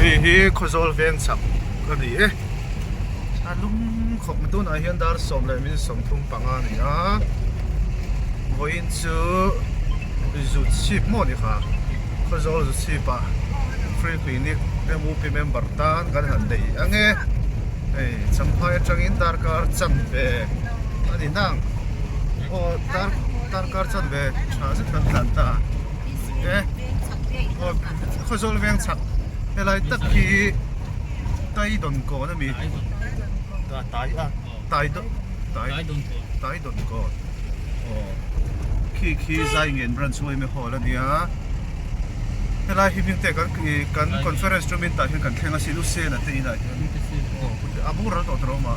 Hei hi Khawzawl veng chak a ni e. A lum khawp mai tunah hian dar sawm leh min 35 a ni a. Vawiin chu zut chhip maw ni kha Khawzawl zut chhip ah free clinic MUP member tan kan han nei ang e. Hei Champhai atangin darkar chanve a ni nang aw dar darkar chanve tha zet kan tlan ta e aw Khawzawl veng chhak helai tak hi Taidawn kawn a mi tai a tai tai Taidawn kawn aw khi khi Zaingen branch uaime hall a nia helai hi hming te kan kan conference room in tah hian kan thleng asin u Sena te inah hian aw a boral tawh tur a awm a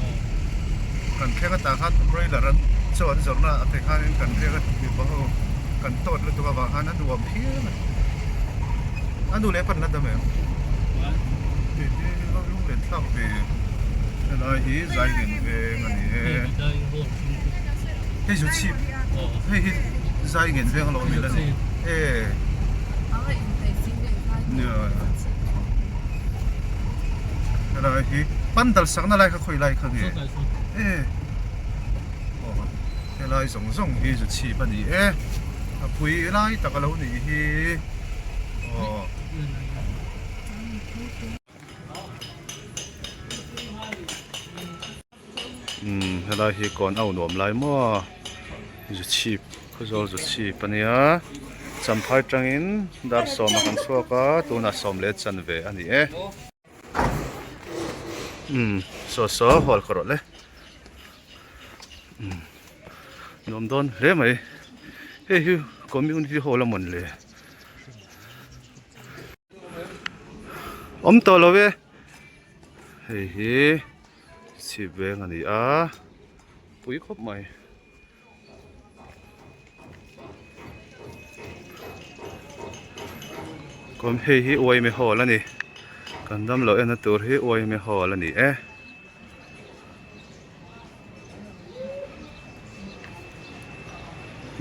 kan thleng atah khan broiler an chaw an zawrhna a te khanin kan riak a mipa ho kan tawt lutuk avang khan a nuam phian a a nu leh pan la dam em hei hi lunglen thlak ve helai hi Zaingen veng a ni e hei zu chhip hei hi Zaingen veng a lo awm ila ni e nia helai hi pandal sakna lai kha khawi lai kha nge e aw helai zawng zawng hi zu chhip a ni e a pui lai tak a lo nih hi aw. Umm helai hi kawn au nuam lai maw zu chhip khawzawl zu chhip a nia champhai tangin dar sawm a kan chhuak a tunah sawm leh chanve a ni e umm saw saw hual ka rawh le umm nuam dawn hle mai hei hi community hall a mawn le awm tawh lo e hei hi. Chhip veng a ni a, pui khawp mai. Kawm hei hi uaime hall a ni, kan dam loh enna tur hi uaime hall a ni e.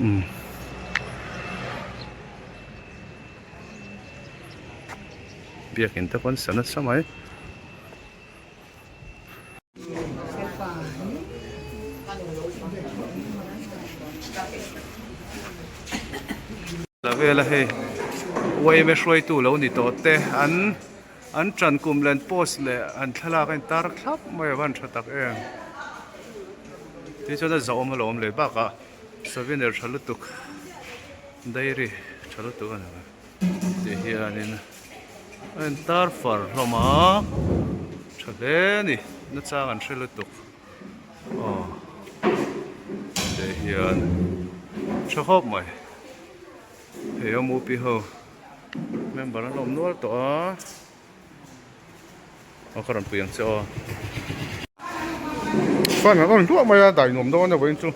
Umm. Biakin te pawn sa nasa mai. La vela hei yma hruaitu lo ni tawh te an an tan kum len post leh an thlalak a intar thlap mai a van tha tak em tichuan a zahawm alawm leh bakah souvenir tha lutuk dairy tha lutuk a ni. Tih hianin a intar far hlawm a tha hle a ni nachang an hre lutuk aw tih hian tha khawp mai hei a mupi ho member an awm nual tawh a aw ka rawn pui ang che aw fan an rawn hluah mai a dai nuam dawn a vawiin chu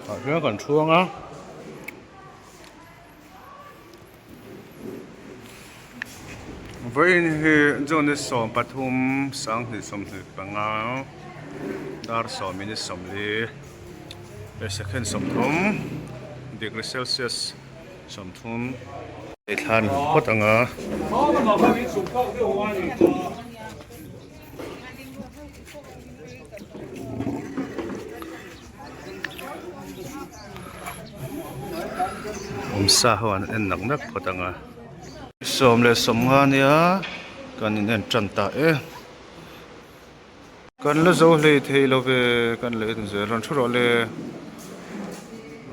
tah hian kan thuang a. Vawiin hi June 13 2025 dar 10:40 leh second 30 degree celsius 30 hei thlan phawt ang a. Awmsa ho an en nak nak phawt ang a. 15 ania kan in en tan ta e. Kan la zo hlei thei lo ve kan la en zel rawn thu rawh le.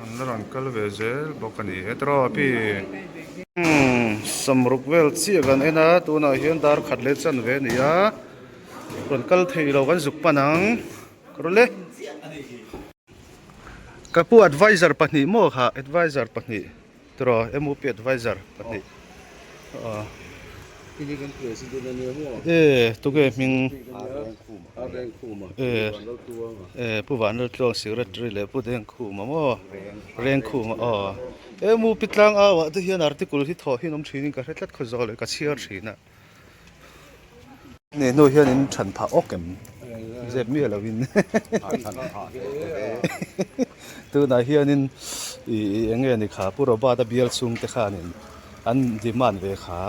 An la rawn kal ve zel bawk a ni e tiraw pi. Samruk vel chiah kan en a tunah hian dar khat leh chanve a ni a. Rawn kal thei lo kan zuk pan ang. Ka rawn le. Ka pu advisor pahnih maw kha advisor pahnih tiraw MUP advisor pahnih aw e tunge hming e e pu Vanlaltluang secretary leh pu Dengkhuma maw Rengkhuma aw MUP tlangau ah te hian article hi thawh hi an awm thin in ka hre tlat khawzawl leh ka chhiar thin a. Nei hnu hian in than phah awk em zep miah lo in tunah hianin ih eng nge ni kha Pu Robert a bial chhung te khanin an demand ve kha.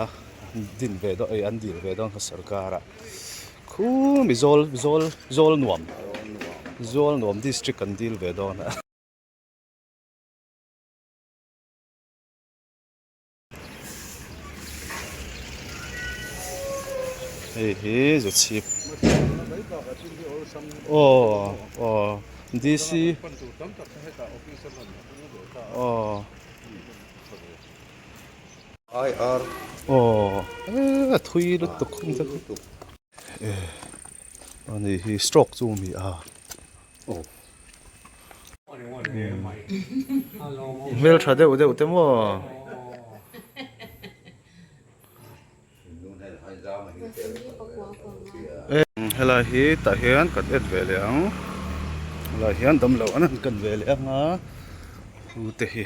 din ve dawn an dil ve dawn kha sorkar ah khu mi zawl zawl zawl nuam zawl nuam district an dil ve dawn a. Hei hi Zuchhip aw aw DC aw aw a thui lutuk ani hi stroke chu a ni a aw. Hmel tha deuh deuh te maw. Helai hi tah hian kan en ve leh ang helai hian damlo an han kan ve leh ang a pu te hi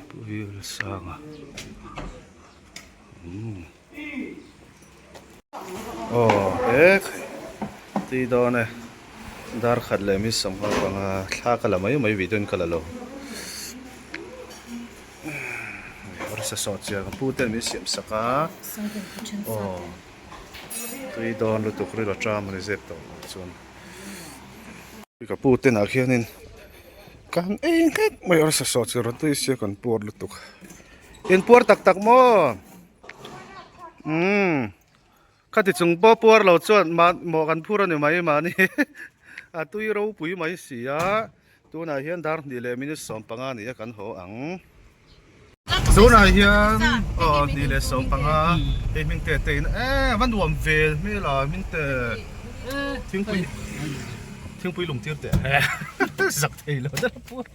pu Vilsanga umm. Aw he tui dawn e dar khat leh mi sawmhma panga thla ka la mai mai video in ka la lo harsa sawt chiah ka pu ten min siam sak a aw tui dawn lutuk ril a tram a ni zep tawh lo chuan ka pu ten ah khianin kan ei nghet mai harsa sawt chiah rawn tui sia kan puar lutuk in puar tak tak maw. Umm khati chung pawh puar lo chuan mah mawh kan phur a ni mai mahni a tui ropui mai si a tunah hian dar hnih leh minute 15 ni a kan haw ang tunah hian aw hnih leh 15 hei hming te te in e va nuam ve hmel a hming te thingpui thingpui lung tir teh zak thei lo deuh puar.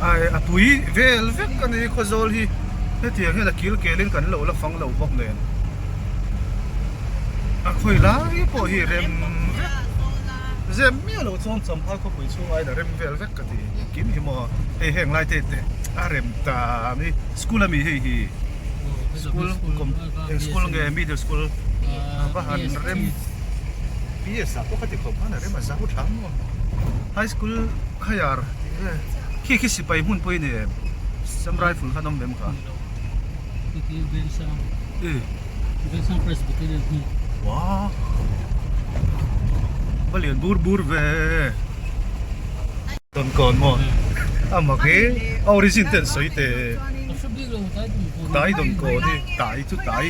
Ai a pui vel vek a ni khawzawl hi hetiang hian a kil kel in kan lo la fang lo bawk nen a khawi lai pawh hi rem vek zem miah lo chuan champhai khawpui chhung aiin a rem vel vek ka ti engkim hi maw hei heng lai te te a rem ta a ni school ami hei hi school eng school nge middle school. A va han rem PS ah pawh ka ti khawp khan a rem a zau tha maw high school higher tih vel khi khi sipai hmun pawh i ni em sam rifle khan awm em kha wow va lian bur bur ve Tawnkawn maw a mak hi a origin te an sawi teh tai dawnkawn hi tai chu tai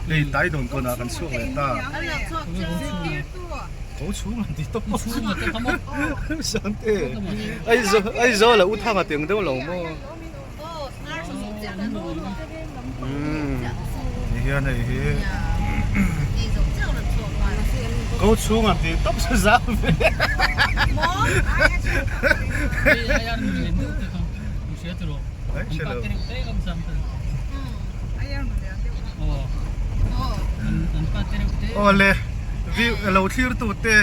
hei tai dawnkawn ah kan chhuak leh ta ko chhung an ti tawp Sangte Aizawl a u thang a teng deuh lo maw Ti hian hei hi ko chhung an tih tawp chu zau ve Awle lo thlir tu te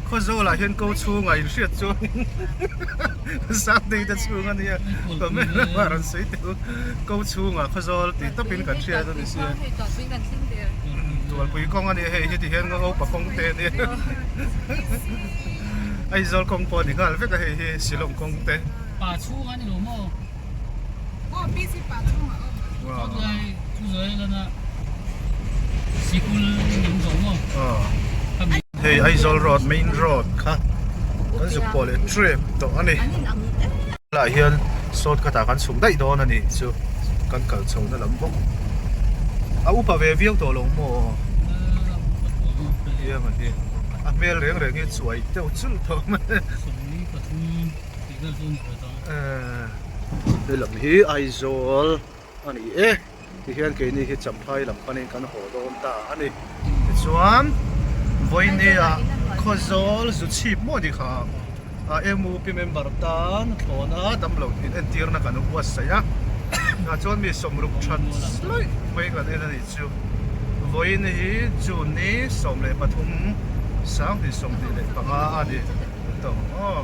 Khawzawl ah hian ko chhung ah in hriat chuan in Sunday te chhung a nia comment lamah rawn sawi teh u ko chhungah khawzawl tih tawpin kan hriat a ni sia Tualpui kawng a nia hei hi tihian Ngaupa kawng te a nia Aizawl kawng pawh a ni nghal vek a hei hi Shillong kawng te. Pa chhung a ni lo maw? Aw PC pa chhung a awm. Aw tulai chu zawi lana sikul min zo maw? Aw. Hei Aizawl road main road kha kan zuk pawh leh trep tawh a ni. Helaiah hian shortcut ah kan chhuk daih dawn a ni chu kan kal chho na lam bawk. A upa ve viau tawh lo maw? Tiang a hi a hmel reng reng hi chuai deuh chulh tawh mai. He lam hi Aizawl a ni e. Tihian keini hi Champhai lam panin kan haw dawn ta a ni. Tichuan vawinia Khawzawl Zuchhip maw ni kha a MUP member tan thlawna damlo in entirna kan buatsaih a. Tah chuan mi sawmruk that laih mai kan en a ni chu. Vawiin hi June ni 13 25 a ni tawh aw.